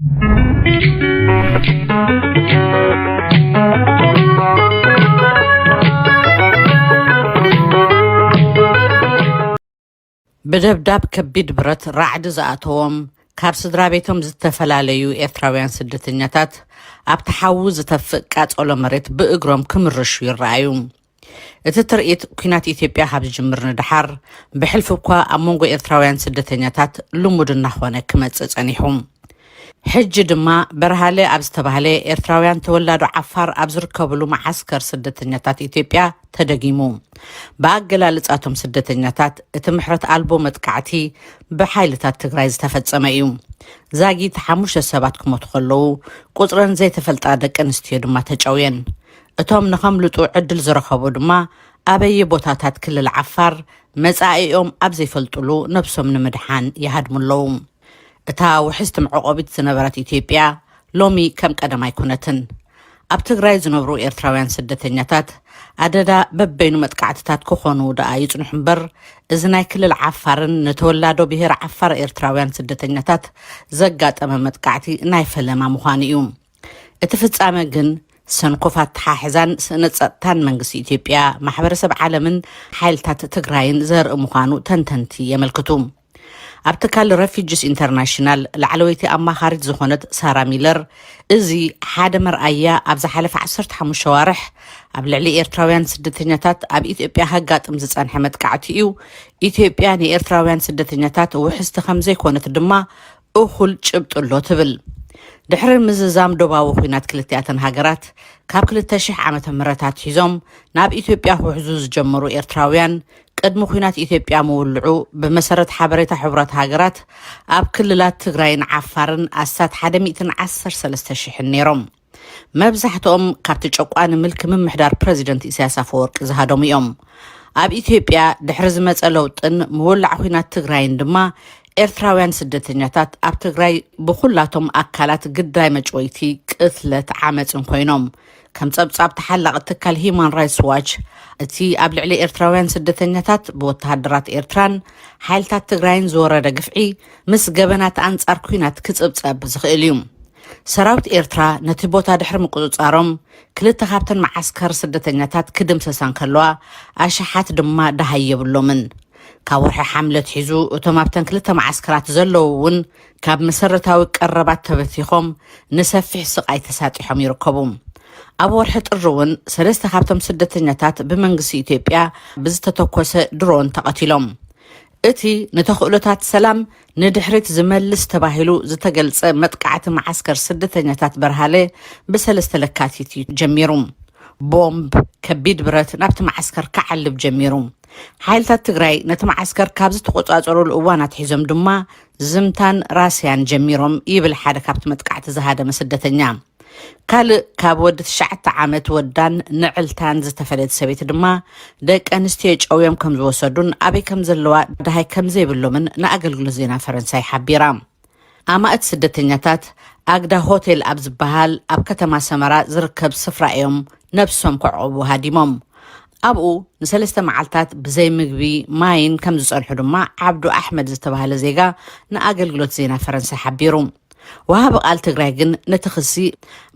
ብደብዳብ ከቢድ ብረት ራዕዲ ዝኣተዎም ካብ ስድራ ቤቶም ዝተፈላለዩ ኤርትራውያን ስደተኛታት ኣብቲ ሓዊ ዝተፍእ ቃጸሎ መሬት ብእግሮም ክምርሹ ይረኣዩ። እቲ ትርኢት ኲናት ኢትዮጵያ ካብ ዝጅምር ንደሓር ብሕልፊ እኳ ኣብ መንጎ ኤርትራውያን ስደተኛታት ልሙድ እናኾነ ክመጽእ ጸኒሑ። ሕጂ ድማ በርሃለ ኣብ ዝተባህለ ኤርትራውያን ተወላዶ ዓፋር ኣብ ዝርከብሉ መዓስከር ስደተኛታት ኢትዮጵያ ተደጊሙ። ብኣገላልጻቶም ስደተኛታት እቲ ምሕረት ኣልቦ መጥቃዕቲ ብሓይልታት ትግራይ ዝተፈጸመ እዩ። ዛጊት ሓሙሽተ ሰባት ክሞቱ ከለዉ ቁጽረን ዘይተፈልጣ ደቂ ኣንስትዮ ድማ ተጨውየን። እቶም ንኸምልጡ ዕድል ዝረኸቡ ድማ ኣበየ ቦታታት ክልል ዓፋር መጻኢኦም ኣብ ዘይፈልጡሉ ነብሶም ንምድሓን ይሃድሙ ኣለዉ። እታ ውሕስቲ መዕቆቢት ዝነበረት ኢትዮጵያ ሎሚ ከም ቀደም ኣይኮነትን። ኣብ ትግራይ ዝነብሩ ኤርትራውያን ስደተኛታት ኣደዳ በበይኑ መጥቃዕትታት ክኾኑ ደኣ ይጽንሑ እምበር፣ እዚ ናይ ክልል ዓፋርን ንተወላዶ ብሄር ዓፋር ኤርትራውያን ስደተኛታት ዘጋጠመ መጥቃዕቲ ናይ ፈለማ ምዃኑ እዩ። እቲ ፍጻመ ግን ሰንኮፍ ኣተሓሕዛን ስእነት ጸጥታን መንግስቲ ኢትዮጵያ፣ ማሕበረሰብ ዓለምን ሓይልታት ትግራይን ዘርኢ ምዃኑ ተንተንቲ የመልክቱ። ኣብ ትካል ረፊጅስ ኢንተርናሽናል ላዕለወይቲ ኣማኻሪት ዝኾነት ሳራ ሚለር፣ እዚ ሓደ መርኣያ ኣብ ዝሓለፈ ዓሰርተ ሓሙሽተ ዋርሕ ኣብ ልዕሊ ኤርትራውያን ስደተኛታት ኣብ ኢትዮጵያ ከጋጥም ዝጸንሐ መጥቃዕቲ እዩ። ኢትዮጵያ ንኤርትራውያን ስደተኛታት ውሕስቲ ከም ዘይኮነት ድማ እኹል ጭብጢ ኣሎ ትብል። ድሕሪ ምዝዛም ዶባዊ ኲናት ክልቲኣተን ሃገራት ካብ ክልተ ሽሕ ዓመተ ምህረት ኣትሒዞም ናብ ኢትዮጵያ ክውሕዙ ዝጀመሩ ኤርትራውያን ቅድሚ ኲናት ኢትዮጵያ ምውልዑ ብመሰረት ሓበሬታ ሕቡራት ሃገራት ኣብ ክልላት ትግራይን ዓፋርን ኣስታት ሓደ ሚእትን ዓሰርተ ሰለስተ ሽሕን ነይሮም። መብዛሕትኦም ካብቲ ጨቋኒ ምልኪ ምምሕዳር ፕረዚደንት ኢሳያስ ኣፈወርቂ ዝሃደሙ እዮም። ኣብ ኢትዮጵያ ድሕሪ ዝመጸ ለውጥን ምውላዕ ኲናት ትግራይን ድማ ኤርትራውያን ስደተኛታት ኣብ ትግራይ ብኹላቶም ኣካላት ግዳይ መጭወይቲ፣ ቅትለት፣ ዓመጽን ኮይኖም። ከም ጸብጻብ ተሓላቒ ትካል ሂዩማን ራይትስ ዋች፣ እቲ ኣብ ልዕሊ ኤርትራውያን ስደተኛታት ብወተሃደራት ኤርትራን ሓይልታት ትግራይን ዝወረደ ግፍዒ ምስ ገበናት ኣንጻር ኲናት ክጽብጸብ ዝኽእል እዩ። ሰራዊት ኤርትራ ነቲ ቦታ ድሕሪ ምቁጽጻሮም፣ ክልተ ካብተን መዓስከር ስደተኛታት ክድምሰሳ እንከለዋ፣ ኣሽሓት ድማ ደሃይ የብሎምን። ካብ ወርሒ ሓምለ ኣትሒዙ፣ እቶም ኣብተን ክልተ መዓስከራት ዘለዉ እውን ካብ መሰረታዊ ቀረባት ተበቲኾም ንሰፊሕ ስቓይ ተሳጢሖም ይርከቡ። ኣብ ወርሒ ጥሪ እውን ሰለስተ ካብቶም ስደተኛታት ብመንግስቲ ኢትዮጵያ ብዝተተኮሰ ድሮን ተቐቲሎም። እቲ ንተኽእሎታት ሰላም ንድሕሪት ዝመልስ ተባሂሉ ዝተገልጸ መጥቃዕቲ መዓስከር ስደተኛታት በርሃለ ብሰለስተ ለካቲት እዩ ጀሚሩ። ቦምብ፣ ከቢድ ብረት ናብቲ መዓስከር ክዓልብ ጀሚሩ። ሓይልታት ትግራይ ነቲ መዓስከር ካብ ዝተቆጻጸሩሉ እዋን ኣትሒዞም ድማ ዝምታን ራስያን ጀሚሮም ይብል ሓደ ካብቲ መጥቃዕቲ ዝሃደመ ስደተኛ። ካልእ ካብ ወዲ ትሽዓተ ዓመት ወዳን ንዕልታን ዝተፈለየት ሰበይቲ ድማ ደቂ ኣንስትዮ ጨውዮም ከም ዝወሰዱን ኣበይ ከም ዘለዋ ደሃይ ከም ዘይብሎምን ንኣገልግሎት ዜና ፈረንሳይ ሓቢራ። ኣማእት ስደተኛታት ኣግዳ ሆቴል ኣብ ዝበሃል ኣብ ከተማ ሰመራ ዝርከብ ስፍራ እዮም ነብሶም ክዕቑቡ ሃዲሞም። ኣብኡ ንሰለስተ መዓልታት ብዘይ ምግቢ ማይን ከም ዝጸንሑ ድማ ዓብዱ ኣሕመድ ዝተባህለ ዜጋ ንኣገልግሎት ዜና ፈረንሳይ ሓቢሩ። ወሃቢ ቃል ትግራይ ግን ነቲ ክሲ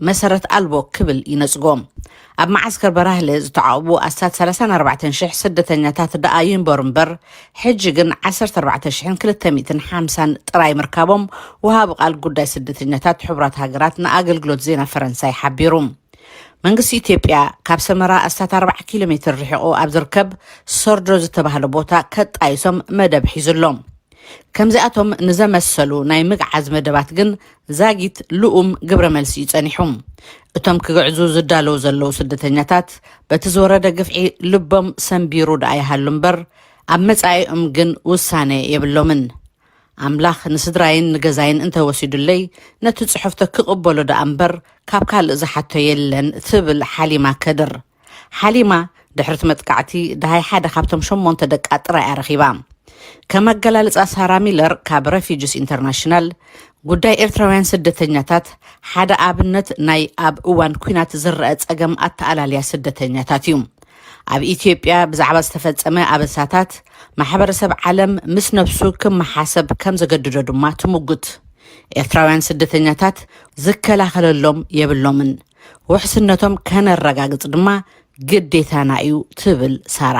መሰረት ኣልቦ ክብል ይነጽጎ። ኣብ መዓስከር በራህለ ዝተዓቑቡ ኣስታት ሰላሳን ኣርባዕተን ሽሕ ስደተኛታት ደኣ ይንበሩ እምበር፣ ሕጂ ግን ዓሰርተ ኣርባዕተ ሽሕን ክልተ ሚእትን ሓምሳን ጥራይ ምርካቦም ወሃቢ ቃል ጉዳይ ስደተኛታት ሕቡራት ሃገራት ንኣገልግሎት ዜና ፈረንሳይ ሓቢሩ። መንግስቲ ኢትዮጵያ ካብ ሰመራ ኣስታት ኣርባዓ ኪሎ ሜትር ርሒቑ ኣብ ዝርከብ ሰርዶ ዝተባህለ ቦታ ከጣይሶም መደብ ሒዙ ኣሎ። ከምዚኣቶም ንዘመሰሉ ናይ ምግዓዝ መደባት ግን ዛጊት ልኡም ግብረ መልሲ እዩ ጸኒሑ። እቶም ክግዕዙ ዝዳለዉ ዘለዉ ስደተኛታት በቲ ዝወረደ ግፍዒ ልቦም ሰንቢሩ ደኣ ይሃሉ እምበር፣ ኣብ መጻኢኦም ግን ውሳነ የብሎምን። ኣምላኽ ንስድራይን ንገዛይን እንተወሲዱለይ፣ ነቲ ጽሑፍተ ክቕበሎ ደኣ እምበር፣ ካብ ካልእ ዝሓቶ የለን ትብል ሓሊማ ከድር። ሓሊማ ድሕሪ እቲ መጥቃዕቲ ደሃይ ሓደ ካብቶም ሸሞንተ ደቃ ጥራይ እያ ረኺባ። ከም ኣገላልጻ ሳራ ሚለር ካብ ረፊጅስ ኢንተርናሽናል፣ ጉዳይ ኤርትራውያን ስደተኛታት ሓደ ኣብነት ናይ ኣብ እዋን ኲናት ዝረአ ጸገም ኣተኣላልያ ስደተኛታት እዩ። ኣብ ኢትዮጵያ ብዛዕባ ዝተፈጸመ ኣበሳታት ማሕበረሰብ ዓለም ምስ ነብሱ ክመሓሰብ ከም ዘገድዶ ድማ ትምጉት። ኤርትራውያን ስደተኛታት ዝከላኸለሎም የብሎምን። ውሕስነቶም ከነረጋግጽ ድማ ግዴታና እዩ ትብል ሳራ።